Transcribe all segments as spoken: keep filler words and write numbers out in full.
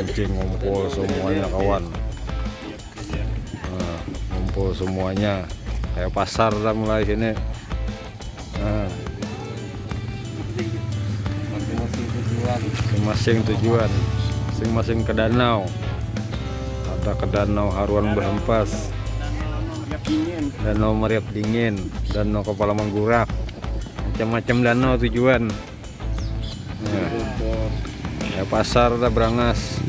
Cing, ngumpul semuanya, kawan. Nah, ngumpul semuanya. Kayak pasar lah mulai sini. Nah, Masing-masing tujuan. Masing-masing tujuan. Masing-masing ke danau. Ada ke danau Haruan Berhempas, Minyak dingin. Danau Meriap Dingin, Danau Kepala Manggurak. Macam-macam danau tujuan. Nah, ya, pasar dah berangas.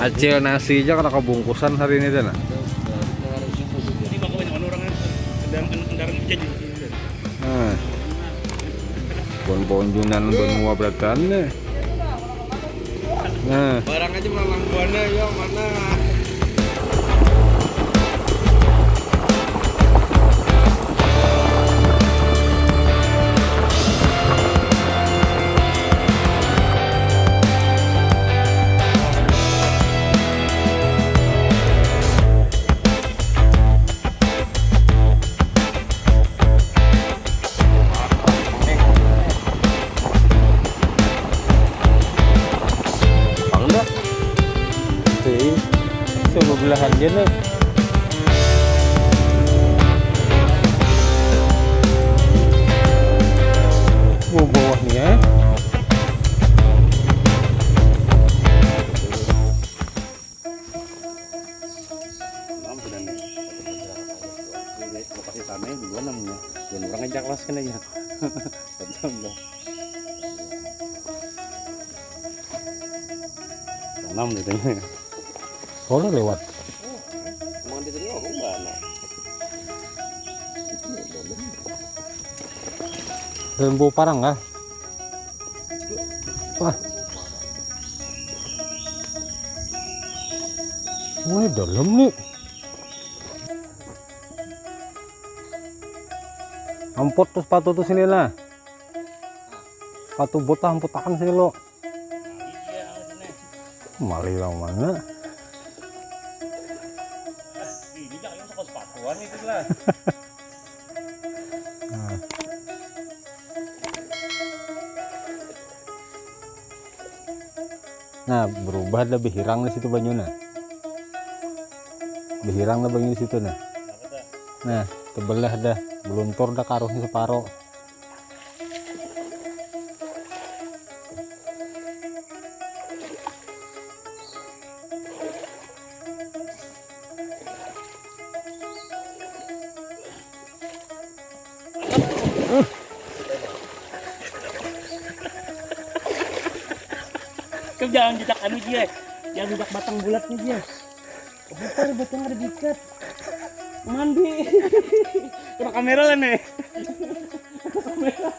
Acil nasi aja kada kabungkusan hari ini dah, nah. Jadi maka banyak orang yang kendaraan kendaraan itu jadi Nah. Pohon-pohon Junan benua beratan nih. Nah, Barang aja malang buana ya mana. Pang dah. Oke. Coba belahan dia nih. Mau bawahnya. Mam sudah nih. Lokasi sana yang duluan namanya. Dan orang ngajak kelas kan aja. Tanam gitu. Kalau lewat. Emang di sini ngomong banget. Dan bau parang kah? Wah. Mulai dalam nih. Amput tuh sepatu tuh sini lah. Sepatu bot lah, amput tangan sini lo. Mali yang mana? Ini jangan suka sepatuan itu lah. Nah. Nah, berubah dah, behirang di situ banyu nah. Behirang dah banyu di situ nah. Nah, tebelah dah, beluntur dah karuhnya separo. Kau jangan jejak anu jie, jangan jejak batang bulatnya jie. Bukan batang ada diikat. Mandi. Kena kamera lah nih. Kamera,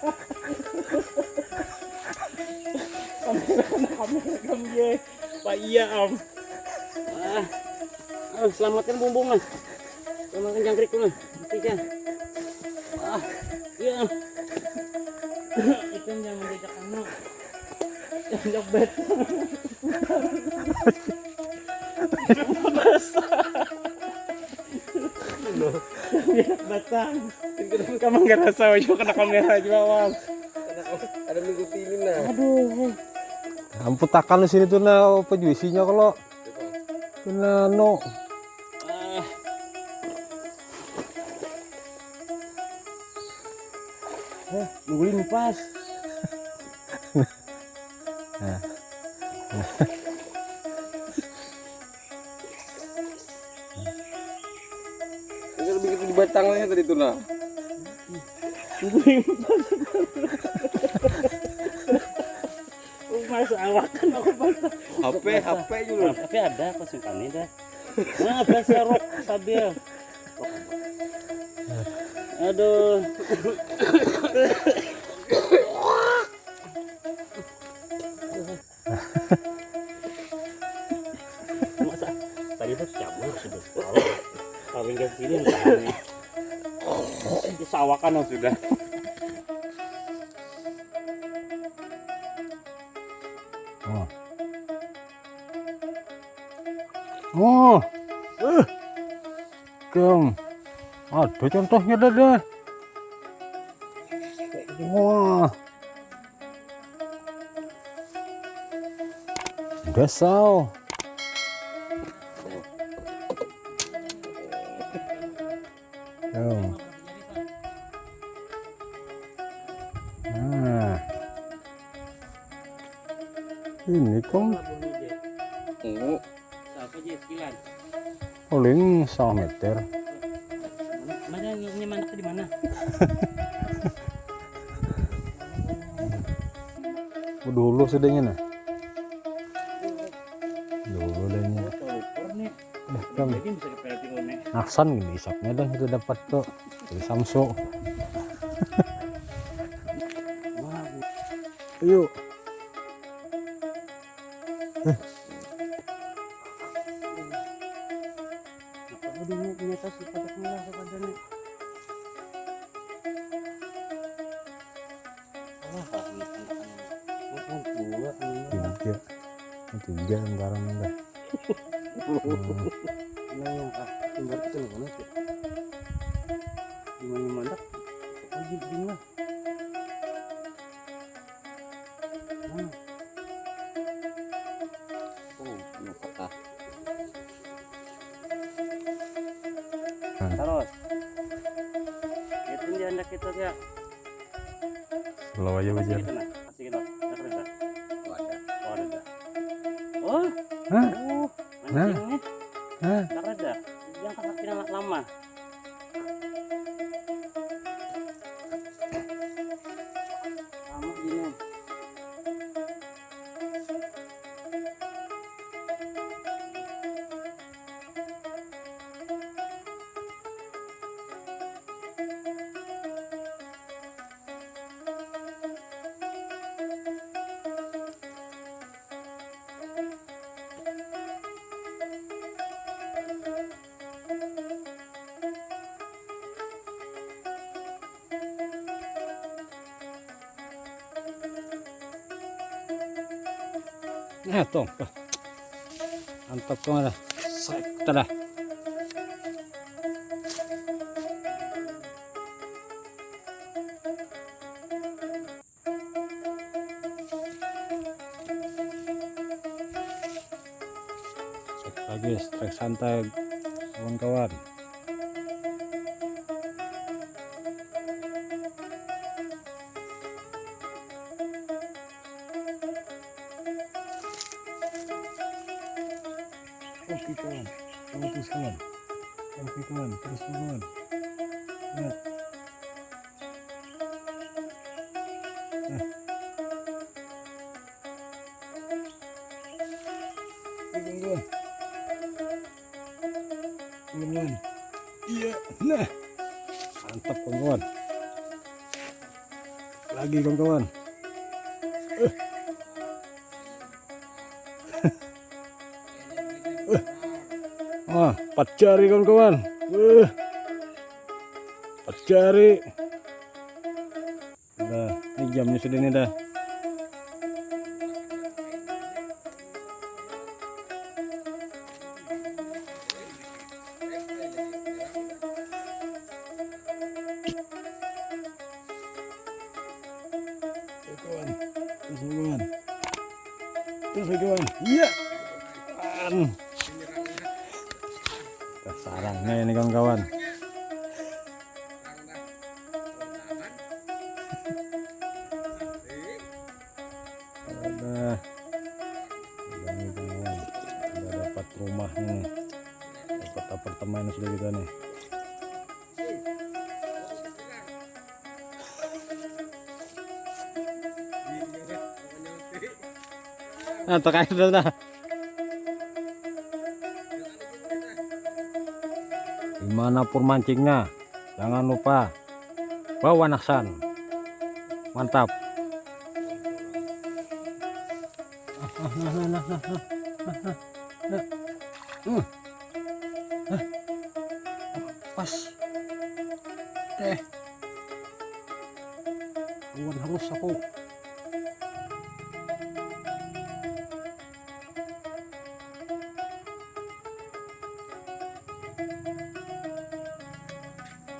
kena kamera kamu jie. Pak iya am. Ah. Ah, selamatkan bumbung lah. Selamatkan jangkrik lah. Tiga. Ah, iya am. Itu jangan jejak anu. Jejak batang. Basah. Jejak batang. Kamu nggak rasa juga kena kamera juga, Bang. Ada minggu ini nah. Aduh. Amputakan di sini tuh nah, apa juisinya kalau kena no. Ah. Eh, nungguin pas. Nah. Ini lebih di batangnya tadi tuh nah. Masa awakan aku basah. H P, H P juga. Tapi ada apa simpannya dah. Nah, basah rok sabil. Aduh. Masa tadi tuh cabut sudah sekolah. Kawin ke sini misalnya. Itu sawakan sudah. Oh. Oh. Eh. Kang. Ada contohnya dah, dah. Wah. Dasau. Nah, ini kong. Ungu. Siapa aja sekilan? Paling setengah meter. Mana, mana ini mandak di mana? Dulu sedangnya nah. Dulu deh ini. Oh, ukur nih. Dah, kami. Jadi bisa kepala timun nih. Naksan gini isapnya dah kita dapat tuh. Dari Samsu. Wah. Ayo. Apa di ini punya tas di kotaknya lah, apa ada nih? Salah, Pak, ini kotaknya. Ini kan dua, ini lah. Tiga. Ini tiga sekarang dah. Hmm. Nah, yang, ah, tinggal kita nih, mana sih? Gimana mandak? Pokoknya di rumah. Hmm. Oh, ini kotak. Hmm. Terus. Itu dia hendak kita ya. Slow aja. Masih hujan. Gitu, nah. Masih gitu. Nggak kereda. Oh, ada. Oh, ada. Oh. Hah? Oh, nah. Mancingnya. Hah? Nggak kereda. Yang kakak kira lama. Lama gini. Nah, tuh, tuh. Mantap tuh, ada. Sek, dah. Cek lagi, strike santai, kawan-kawan. Oke, kawan. Kawan, terus, kawan. Oke, kawan. Terus, kawan. Ya. Nah. Ini, kawan. Kawan. Iya. Nah. Mantap, kawan. Lagi, kawan-kawan. Eh. Eh. Wah, empat jari, kawan-kawan. Eh. Empat jari. Nah, ini jamnya sudah nih dah. Ayo, kawan. Terus, kawan. Terus, kawan. Iya. Kawan. Wah, sarangnya ini, kawan-kawan. Ada. Ini, kawan. Udah dapat rumahnya nih. Dapat apartemen sudah kita nih. Nah, terakhir dah. Di mana pun mancingnya, jangan lupa bawa naksan. Mantap. Nah, nah, nah, nah, nah, nah, nah, nah. Hmm. Hah? Pas. Eh. Kawan harus aku.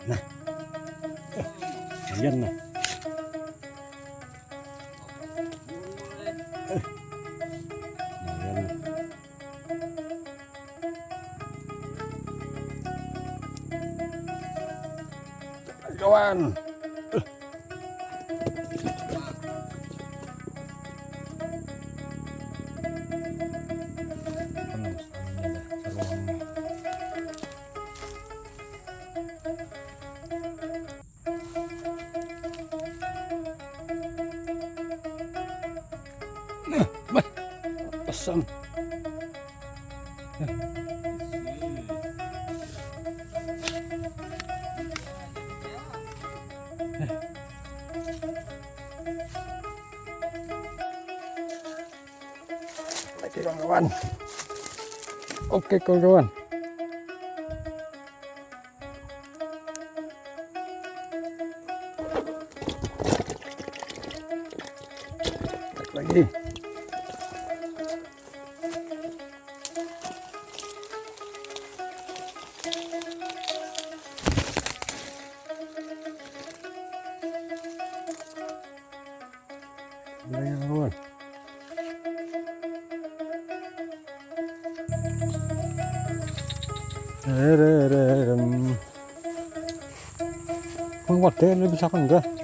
Nah. Eh, lumayan nah. Eh, lumayan. Kawan. Eh. Nah, bah, pasang. Oke, kawan-kawan. Oke, kawan-kawan. Lagi. Mulai, kawan. Rererem. Bang, wadah ini bisa kan enggak?